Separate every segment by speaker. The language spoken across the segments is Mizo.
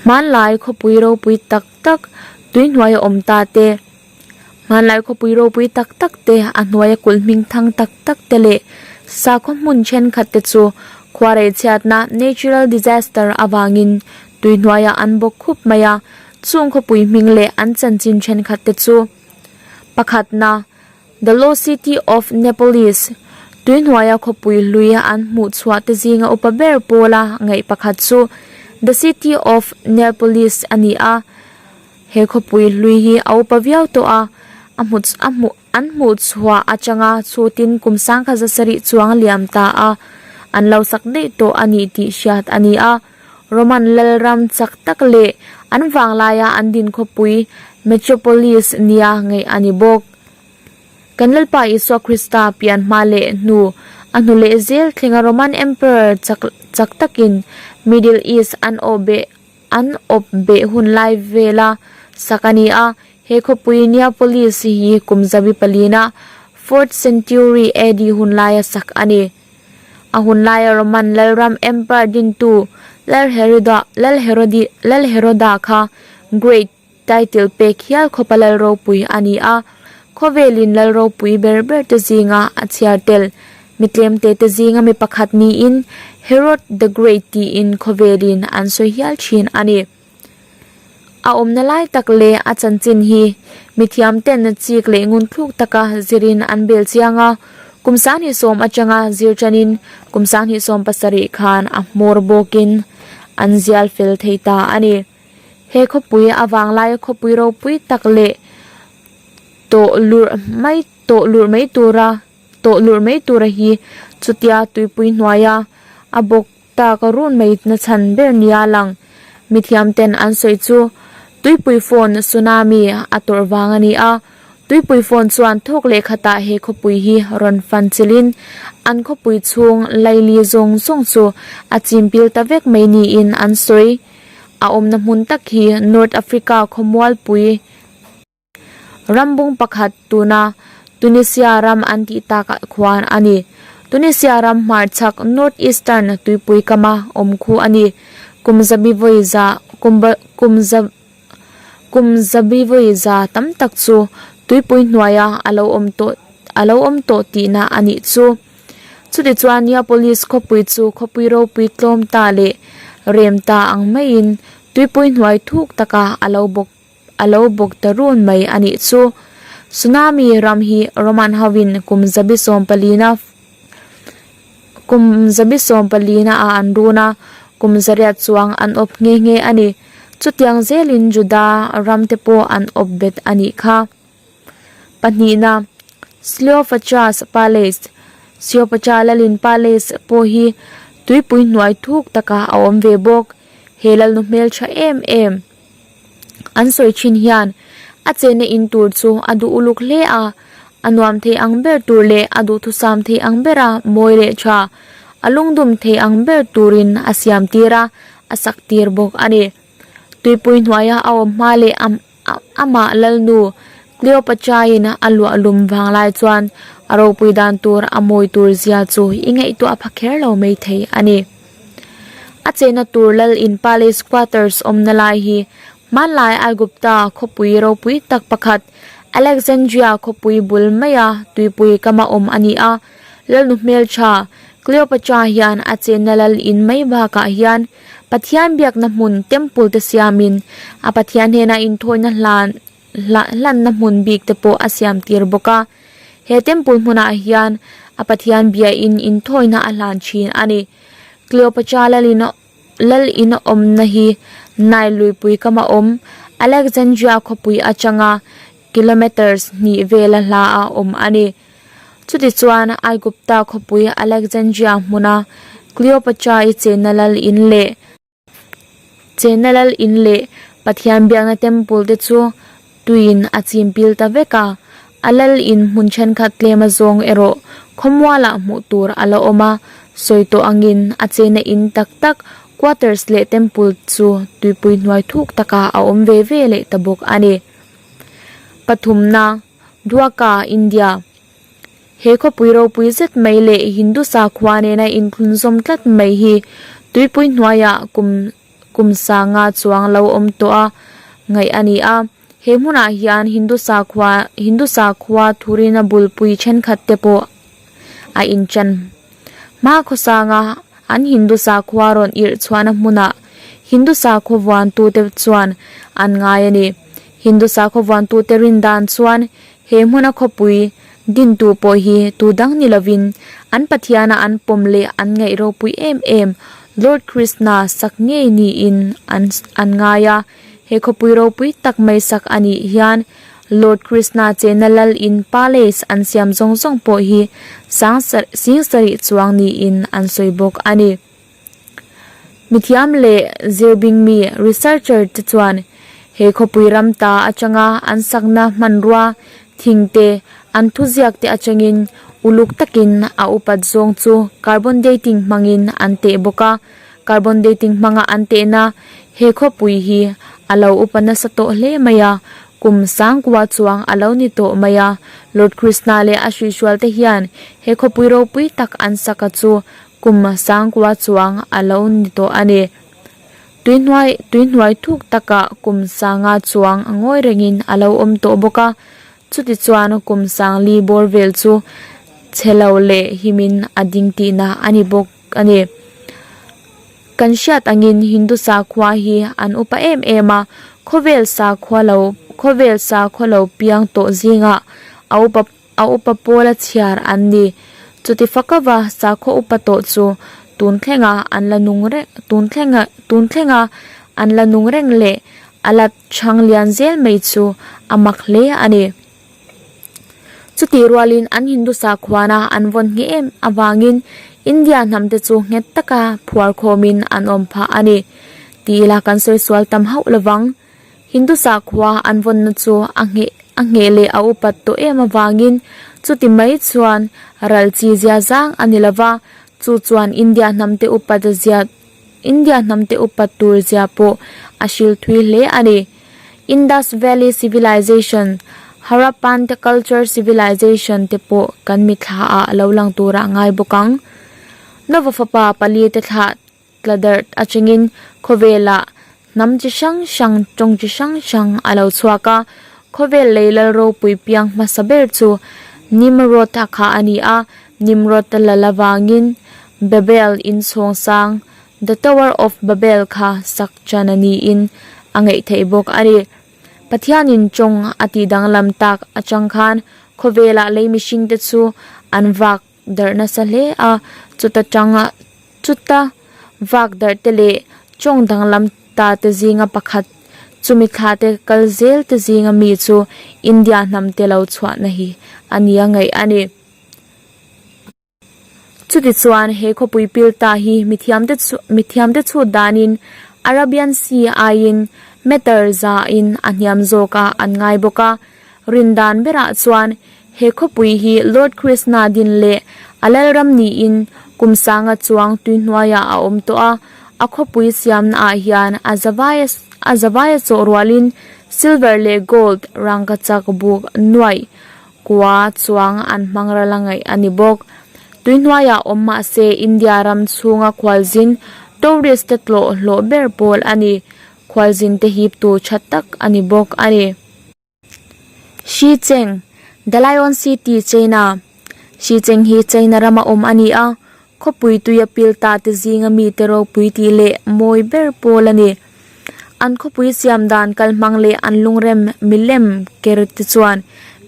Speaker 1: Hmanlai khawpui ropui tak tak tui hnuaia awm ta te, hmanlai khawpui ropui tak tak te a hnuaia kulh hming thang tak tak te leh sakhaw hmun thenkhat te chu khuarei chhiatna, natural disaster, avangin tui hnuaiah an bawk khup mai a, chung khawpui hming leh an chanchin thenkhat te chu pakhatna, The Lost City of Neapolis, Tui hnuaia khawpui hlui an hmuh chhuah te zinga upa ber pawla ngaih pakhat chu The City of Neapolis a ni a. He khawpui hlui hi a upa viau tawh a, a hmu a hmuh an hmuh chhuah atanga chhutin kum sangkhat zasarih chuang liam ta a, an lo sak daih tawh a ni tih hriat a ni a. Roman lalram chak tak leh an vanglaia an din khawpui Metropolis nia ngaih a ni bawk. Kan Lalpa Isua Krista pian hma leh hnu a hnu leh zel thlenga Roman Emperor chak chak takin Middle East an awh beh an awp beh hun lai vela sak a ni a. He khawpui Neapolis hi kum zabi palina, fourth century AD, hun laia sak a ni. A hun laia Roman lalram Emperor dintu Lal Heroda Lal Herodi Lal Heroda kha Great title pek hial khawpa lal ropui a ni a. Khawvelin lal ropui ber ber te zinga a chhiar tel. Mi tlemte te zinga mi pakhat niin Herod the Great tiin khawvelin an sawi hial thin a ni. A awmna lai tak leh a chanchin hi mithiam ten chik leh ngun thluk taka zirin an bel chiang a, kum sanghnih sawm atanga zir tanin kum sanghnih sawm pasarih khan a hmawr bawkin an zial fel thei ta a ni. He khawpui avang laia khawpui ropui tak leh tawh lurh mai tawh lurh mai tura tawh lurh mai tura hi chutia tuipui hnuaia a bawk Tak run mai na chhan ber nia lang. Mithiam ten an sawi chu tuipui phone tsunami a tawrh vang a ni a, tuipui phone chuan thawk leh khatah he khawpui hi rawn fan chilhin an khawpui chhung laili zawng zawng chu a chim pil ta vek mai niin an sawi. A awmna hmun tak hi North Africa khawmualpui Rambung pakhat tuna Tunisia ram an tih takah khuan a ni. Tunisia ram hmarchhak North Eastern tuipui kama awm khu a ni. Kum zabi vawi za kum kum za kum zabi vawi za tam tak chu tuipui hnuaia a lo awm tawh a lo awm tawh tihna a nih chu. Chutichuan Neapolis khawpui chu khawpui ropui tlawm ta leh rem ta ang maiin tuipui hnuai thuk taka a lo bawk a lo bawk ta run mai a nih chu. Tsunami ram hi Roman hovin kum zabi sawm palina kum zabi sawm palina ah an run a, kum zariat chuang an awp nghe nghe a ni. Chutiang zelin Juda ram te pawh an awp bet a nih kha. Pahnihna, Cleopatra's Palace, Cleopatra Lalin Palace pawh hi tuipui hnuai thuk takah a awm ve bawk. He lalnu hmeltha em em. An sawi thin hian a chenna in tur chu a duh uluk hle a, a nuam thei ang ber tur leh a duhthusam thei ang bera mawi leh tha, a lungdum thei ang ber turin a siam tir a, a sak tir bawk a ni. Tuipui hnuaia a awm hma leh amah lalnu Cleopatra-in a luah lum vang lai chuan a ropui dan tur a mawi tur zia chu i ngaihtuah pha kher lo mai thei a ni. A chena tur lal in Palace Quarters awmna lai hi hmanlai Aigupta khawpui ropui tak pakhat Alexandria khawpui bul maia tuipui kama awm a ni a. Lalnu hmeltha Cleopatra hian a chenna lal in mai bakah hian Pathian biakna hmun temple te siamin a Pathian hnena inthawina hlan hlanna hmun bik te pawh a siam tir bawk a. He temple hmunah hian a Pathian biain inthawina a hlan thin a ni. Cleopatra lalin lal in awmna hi Nile luipui kama awm Alexandria khawpui atanga kilometres hnih vela hla a awm a ni. Chutichuan Aigupta khawpui Alexandria hmuna Cleopatra-i chenna lal in leh Chenna lal in leh Pathian biakna temple te chu tuiin a chim pil ta vek a, a lal in hmun thenkhat tlem azawng erawh khawmualah hmuh tur a la awm a, sawi tawh angin a chenna in tak tak quarters leh temple chu tuipui hnuai thuk takah a awm ve ve leh ta bawk a ni. Pathumna, Dwarka, India. He khawpui ropui zet mai leh Hindu sakhua nena inthlunzawm tlat mai hi tuipui hnuaiah kum kum sanga chuang lo awm tawh a ngaih a ni a. He hmunah hian Hindu sakhua Hindu sakhua thurina bulpui thenkhat te pawh a inchan hma khawsanga an Hindu sakhua rawn irh chhuahna hmunah Hindu sakhua vuantute chuan an ngai a ni. Hindu sakhua vuantute rin dan chuan he hmuna khawpui dintu pawh hi tu dang ni lovin an Pathiana an pawm leh an ngaih ropui em em Lord Krishna sak ngei niin an an ngai a. He khawpui ropui tak mai sak a nih hian Lord Krishna chena lal in palace an siam zawng zawng pawh hi sang sing sarih chuang niin an sawi bawk a ni. Mithiam leh zirbingmi, researcher, te chuan he khawpui ram ta atanga an sakna hmanrua thing te an thuziak te atangin uluk takin a upat zawng chu carbon dating hmangin an teh bawk a. Carbon dating hmanga an tehna he khawpui hi a lo upa nasa tawh hle mai a, kum sangkua chuang a lo ni tawh mai a. Lord Krishna leh a hruihrual te hian he khawpui ropui tak an saka chu kum sangkua chuang a lo ni tawh a ni. Tuihnuai tuihnuai thuk takah kum sanga chuang a ngawi rengin a lo awm tawh bawk a, chutichuan kum sangli bawr vel chu chhe lo leh himin a ding tihna a ni bawk. a ni. Kan hriat angin Hindu sakhua hi an upa em em a, khawvel sakhua lo khawvel sakhua lo piang tawh zingah a upa a upa pawla chhiar an ni. Chuti fakava sakhua upa tawh chu tun thlenga an la nung reng tun thlenga tun thlenga an la nung reng leh a la chhang lian zel mai chu a mak hle a ni. Chutih rualin an Hindu sakhuana an vawn ngheh em avangin India hnamte chu nghet taka phuar khawmin an awm phah a ni tih ila kan sawi sual tam hauh lovang. Hindu sakhua an vawnna chu a ngheh a ngheh leh a upat tawh em avangin chuti mai chuan ral chi zia zang a ni lova, chu chuan India hnamte upat zia India hnamte upat tur zia pawh a hrilh thui hle a ni. Indus Valley Civilization, Harappan te Culture Civilization te pawh kan mithla ah a lo lang turah ngai bawk ang. Nova fapa pali te thlah tla darh atangin khawvelah hnam chi hrang hrang tawng chi hrang hrang a lo chhuak a, khawvel lei lal ropui piang hmasa ber chu Nimrod a kha a ni a, Nimrod a lal avangin Babel inchhawng sang The Tower of Babel kha sak chan a niin a ngaih theih bawk a ni. Pathianin tawng a tih danglam tak atang khan khawvelah lei mihringte chu an vak darh nasa hle a, chuta tanga chuta vak darh te leh tawng danglam ta te zinga pakhat chumi thla te kal zel te zinga mi chu India hnam te lo chhuahna hi a nia ngaih a ni. Chutichuan he khawpui pil ta hi mithiamte chu mithiamte chhut danin Arabian Sea aiin meter zain a hniam zawk a an ngai bawk a. Rin dan berah chuan he khawpui hi Lord Krishna din leh a lalram niin kum sanga chuang tuihnuaiah a awm tawh a. A khawpui siamna ah hian a zavaia a zavaia chawh rualin silver leh gold rangkachak buk nuaih Kua chuang an hmang ral a ngaih a ni bawk. Tui hnuaiah awm mah se India ram chhunga khualzin tourist te tlawh hlawh ber pawl a ni. Khualzin te hip tur tha tak a ni bawk a ni. Xi Cheng, The Lion City, China Xi Cheng hi China rama awm a ni a, Khawpui tuia pil ta te zinga mite ropui tih leh mawi ber pawl a ni. An khawpui siam dan kal hmang leh an lungrem milem ker te chuan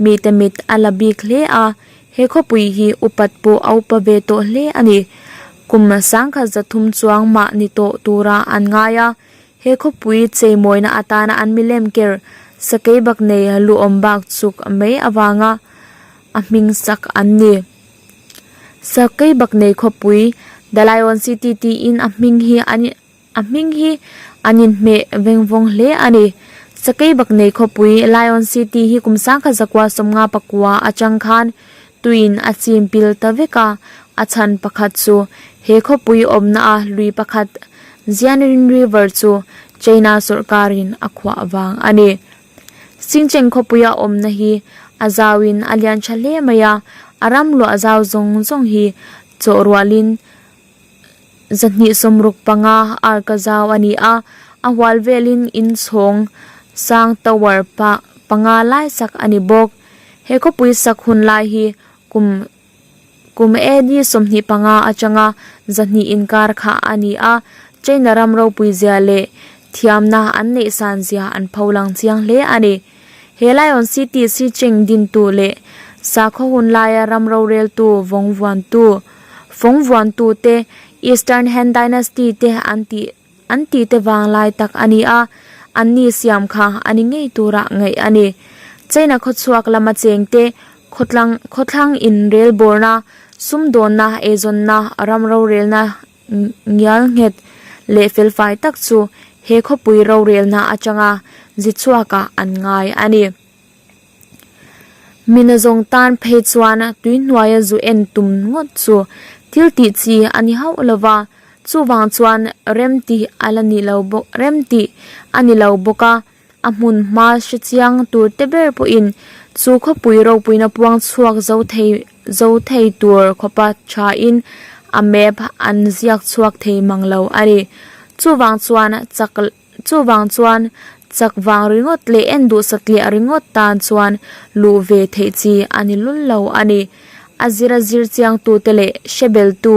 Speaker 1: mite mit a la bik hle a, he khawpui hi upat pawh a upa ve tawh hle a ni. Kum sangkhat zathum chuang mah ni tawh tura an ngai a, he khawpui cheimawina atana an milem ker sakei bak nei luhawm bak chuk mai avanga a hming sak an ni. Sakei bak nei khawpui The Lion City tiin a hming hi an a hming hi an inhmeh veng vawng hle a ni. Sakei bak nei khawpui Lion City hi kum sangkhat zakua sawmnga pakua atang khan tuiin a chim pil ta vek a, a chhan pakhat chu he khawpui awmna a lui pakhat Jianrin River chu China sawrkarin a khuah vang a ni. Xinjiang khawpuia awmna hi a zauin a lian tha hle mai a, a ram luah zau zawng zawng hi chawh rualin. 265 arka zau a ni a, a hual velin inchhawng sang tower pa panga lai sak a ni bawk. He khawpui sak hun lai hi kum kum AD 25 atanga 200 inkar kha a ni a, China ram ropui zia leh thiamna an neih san zia an pho lang chiang hle a ni. He Lion City si cheng dintu leh sakhaw hun laia ram roreltu vawng vuantu, fawng vuantu te Eastern Han Dynasty te an tih an tih te vang lai tak a ni a, anni siam kha a ni ngei tura ngaih a ni. China khawchhuak lama cheng te khawtlang khawthlang inrelbawrna, sumdawnna, eizawnna, ram rorelna ngial nghet leh felfai tak chu he khawpui rorelna atanga zi chhuakah an ngai a ni. Mina zawng tan phei chuan tui hnuaia zu en tum ngawt chu thil tih chi a ni hauh lo va, chuvang chuan rem tih a la ni lo bawk rem tih a ni lo bawk a. A hmun hma hre chiang tur te ber pawhin chu khawpui ropuina puang chhuak zo thei zo thei tur khawpa thain a map an ziak chhuak thei mang lo a ni. Chuvang chuan chak chuvang chuan chak vang ringawt leh en duh satliah ringawt tan chuan luh ve theih chi a ni lul lo a ni. A zira zir chiang tute leh hre beltu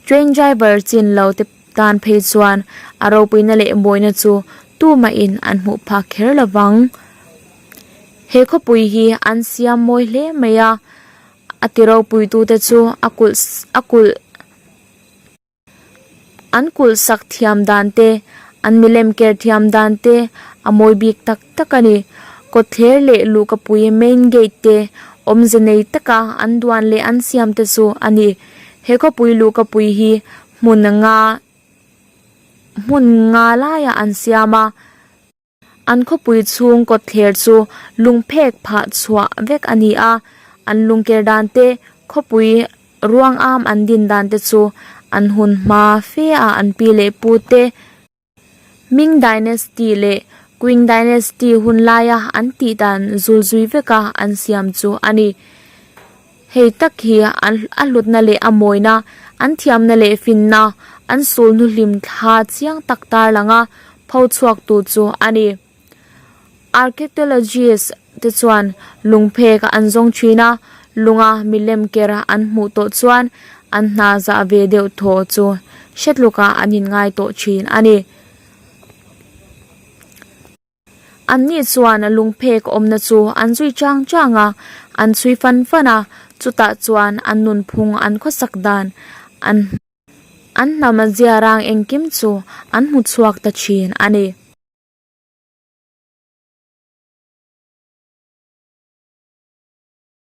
Speaker 1: train driver chin lo te Tan phei chuan a ropuina leh mawina chu tumahin an hmuh phak kher lo vang. He khawpui hi an siam mawi hle mai a, a ti ropuitute chu a kulh a kulh an kulh sak thiam dan te, an milem ker thiam dan te a mawi bik tak tak a ni. Kawtthler leh luhkapui main gate te awmze nei taka an duan leh an siam te chu a ni. He khawpui luhkapui hi hmun nga hmun nga laiah an siam a, an khawpui chhung kawtthler chu lungphek phah chhuah vek a ni a, an lungker dan te khawpui ruang am an din dan te chu an hun hma fe a an pi leh pu te. Ming Dynasty leh Qing Dynasty hun laia an tih dan zul zui veka an siam chu a ni. Hei tak hi an a hlutna leh a mawina, an thiamna leh finna, an sul hnuhlim thla chiang tak tarlanga pho chhuaktu chu a ni. Archaeologists te chuan lungphek an zawng thin a, lunga milem ker an hmuh tawh chuan an hna zah ve deuh thaw chu hretlukah an inngai tawh thin a ni. Anni chuan lungphek awmna chu an zui chang chang a, an chhui fan fan a, chutah chuan an nunphung an khawsak dan an an hnam a ziarang engkim chu an hmu chhuak ta thin a ni.